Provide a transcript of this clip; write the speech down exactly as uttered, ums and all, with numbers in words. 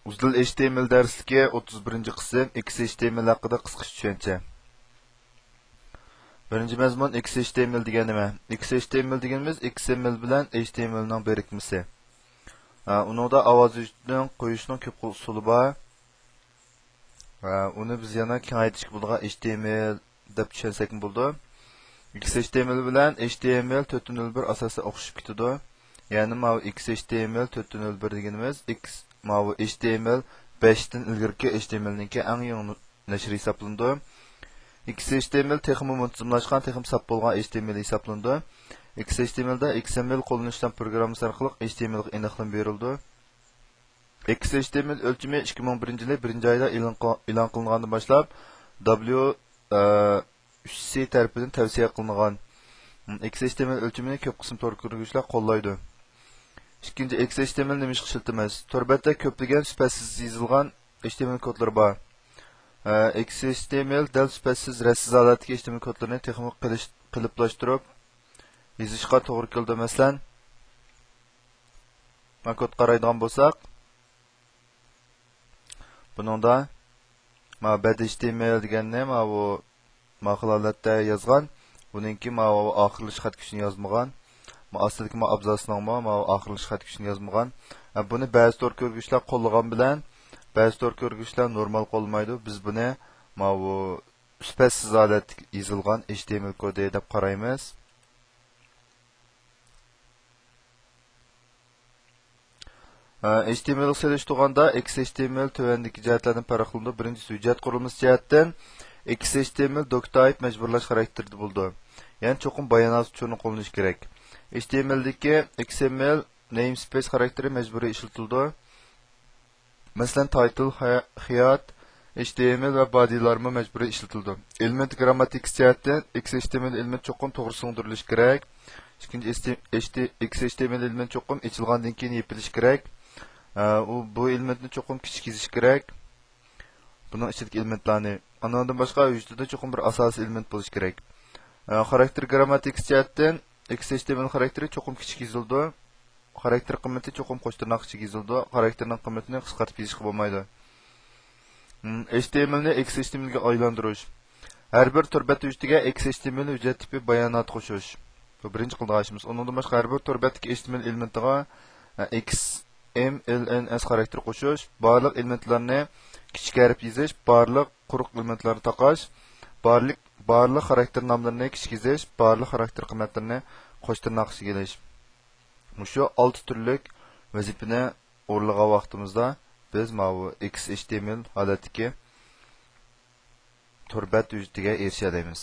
ئۇزدىل ئېچ تى ئېم ئېل دەرسلىكى، ئوتتۇز بىرىنچى قىسىم، ئېكس ئېچ تى ئېم ئېل ھەققىدە قىسقىچە چۈشەنچە. بىرىنچى مەزمۇن، ئېكس ئېچ تى ئېم ئېل دېگەن نېمە؟ ئېكس ئېچ تى ئېم ئېل دېگىنىمىز ئېكس ئېم ئېل بىلەن ئېچ تى ئېم ئېلنىڭ بىرىكمىسى. ھە، ئۇنىڭدا ئاۋاز ھۆججىتىنىڭ قويۇشنىڭ كۆپ خىل ئۇسۇلى بار. ھە، ئۇنى بىز يەنە كېڭەيتىشكە بولىدىغان ئېچ تى ئېم ئېل دەپ چۈشەنسەكمۇ بولىدۇ. ئېكس ئېچ تى ئېم ئېل بىلەن ئېچ تى ئېم ئېل تۆت نۆل بىر ئاساسەن ئوخشىشىپ كېتىدۇ. يەنى ماۋۇ ئېكس ئېچ تى ئېم ئېل تۆت نۆل بىر دېگىنىمىز ئېكس، ماۋۇ ئېچ تى ئېم ئېل بەشتىن ئىلگىرىكى ئېچ تى ئېم ئېلنىڭكى ئەڭ يېڭى نۇ-، نەشرى ھېسابلىنىدۇ. ئېكس ئېچ تى ئېم ئېل تېخىمۇ مۇنتىزىملاشقان، تېخىمۇ ساپ بولغان ئېچ تى ئېم ئېل ھېسابلىنىدۇ. ئېكس ئېچ تى ئېم ئېلدا ئېكس ئېم ئېل قوللىنىشچان پروگراممىسى ئارقىلىق ئېچ تى ئېم ئېلغا ئېنىقلىما بېرىلىدۇ. ئېكس ئېچ تى ئېم ئېل ئۆلچىمى ئىككى مىڭ بىرىنچى يىلى بىرىنچى ئايدا ئېلان قىل-، ئېلان قىلىنغاندىن باشلاپ، دابليۇ، ئە، ئۈچ سى تەرىپىدىن تەۋسىيە قىلىنغان. ئېكس ئېچ تى ئېم ئېل ئۆلچىمىنى كۆپ قىسىم تور كۆرگۈچىلەر قوللايدۇ. ئىككىنچى، ئېكس ئېچ تى ئېم ئېل نېمىشقا ئىشلىتىمىز؟ تور بەتتە كۆپلىگەن سۈپەتسىز يېزىلغان ئېچ تى ئېم ئېل كودلىرى بار. ئە، ئېكس ئېچ تى ئېم ئېل دەل سۈپەتسىز، رەتسىز ھالەتتىكى ئېچ تى ئېم ئېل كودلىرىنى تېخىمۇ قىلىش-، قېلىپلاشتۇرۇپ يېزىشقا توغرا كېلىدۇ. مەسىلەن، ما كود قارايدىغان بولساق، بۇنىڭدا ما بەدىئىي ئېچ تى ئېم ئېل دېگەننى ماۋۇ ما خىل ھالەتتە يازغان. بۇنىڭكى ماۋۇ ئاخىرلىشىش خەت كۈچىنى يازمىغان. ما ئاستىدىكى ما ئابزاسنىڭمۇ ماۋۇ ئاخىرلىشىش خەت كۈچىنى يازمىغان. ھە، بۇنى بەزى تور كۆرگۈچىلەر قوللىغان بىلەن، بەزى تور كۆرگۈچىلەر نورمال قوللىمايدۇ. بىز بۇنى ماۋۇ سۈپەتسىز ھالەتتە يېزىلغان ئېچ تى ئېم ئېل كودى دەپ قارايمىز. ئېچ تى ئېم ئېلغا سېلىشتۇرغاندا، ئېكس ئېچ تى ئېم ئېل تۆۋەندىكى جەھەتلەردىن پەرقلىنىدۇ. بىرىنچىسى، ھۆججەت قۇرۇلمىسى جەھەتتىن ئېكس ئېچ تى ئېم ئېل دوك تايپ مەجبۇرلاش خاراكتېرىدا بولىدۇ. يەنى چوقۇم بايانات ئۇچۇرىنى قوللىنىش كېرەك. ئېچ تى ئېم ئېلدىكى ئېكس ئېم ئېل نەيمسپەيس خاراكتېرى مەجبۇرىي ئىشلىتىلىدۇ. مەسىلەن، تايتىل، خە-، خىيات، ئېچ تى ئېم ئېل ۋە بادىلارمۇ مەجبۇرىي ئىشلىتىلىدۇ. ئېلېمېنت گىرامماتىكىسى جەھەتتىن ئېكس ئېچ تى ئېم ئېل ئېلېمېنت چوقۇم توغرا سىڭدۈرۈلۈشى كېرەك. ئىككىنچى، ئېچ تى، ئېچ تى، ئېكس ئېچ تى ئېم ئېل ئېلېمېنت چوقۇم ئېچىلغاندىن كېيىن يېپىلىشى كېرەك. ئە، ئۇ، بۇ ئېلېمېنتنى چوقۇم كىچىك يېزىش كېرەك. بۇنىڭ ئىچىدىكى ئېلېمېنتلارنى. ئانىڭدىن باشقا ھۆججىتىدە چوقۇم بىر ئاساسىي ئېلېمېنت بولۇشى كېرەك. ئە، خاراكتېر گىرامماتىكىسى جەھەتتىن ئېكس ئېچ تى ئېم ئېل خاراكتېرى چوقۇم كىچىك يېزىلىدۇ. خاراكتېر قىممىتى چوقۇم قوش تىرناق ئىچىگە يېزىلىدۇ. خاراكتېرنىڭ قىممىتىنى قىسقارتىپ يېزىشقا بولمايدۇ. م، ئېچ تى ئېم ئېلنى ئېكس ئېچ تى ئېم ئېلگە ئايلاندۇرۇش. ھەر بىر تور بەت ھۆججىتىگە ئېكس ئېچ تى ئېم ئېل ھۆججەت تىپى باياناتى قوشۇش. بۇ بىرىنچى قىلىدىغان ئىشىمىز. ئۇنىڭدىن باشقا ھەر بىر تور بەتتىكى ئېچ تى ئېم ئېل ئېلېمېنتىغا، ئە، ئېكس ئېم ئېل ئېن ئېس خاراكتېر قوشۇش، بارلىق ئېلېمېنتلارنى كىچىك ھەرپ يېزىش، بارلىق قۇرۇق ئېلېمېنتلارنى تاقاش، بارلىق، بارلىق خاراكتېر ناملىرىنى كىچىك يېزىش، بارلىق خاراكتېر قىممەتلىرىنى قوش تىرناق ئىچىگە ئېلىش. مۇشۇ ئالتە تۈرلۈك ۋەزىپىنى ئورۇنلىغان ۋاقتىمىزدا بىز ماۋۇ ئېكس ئېچ تى ئېم ئېل ھالەتتىكى تور بەت ھۆججىتىگە ئېرىشەلەيمىز.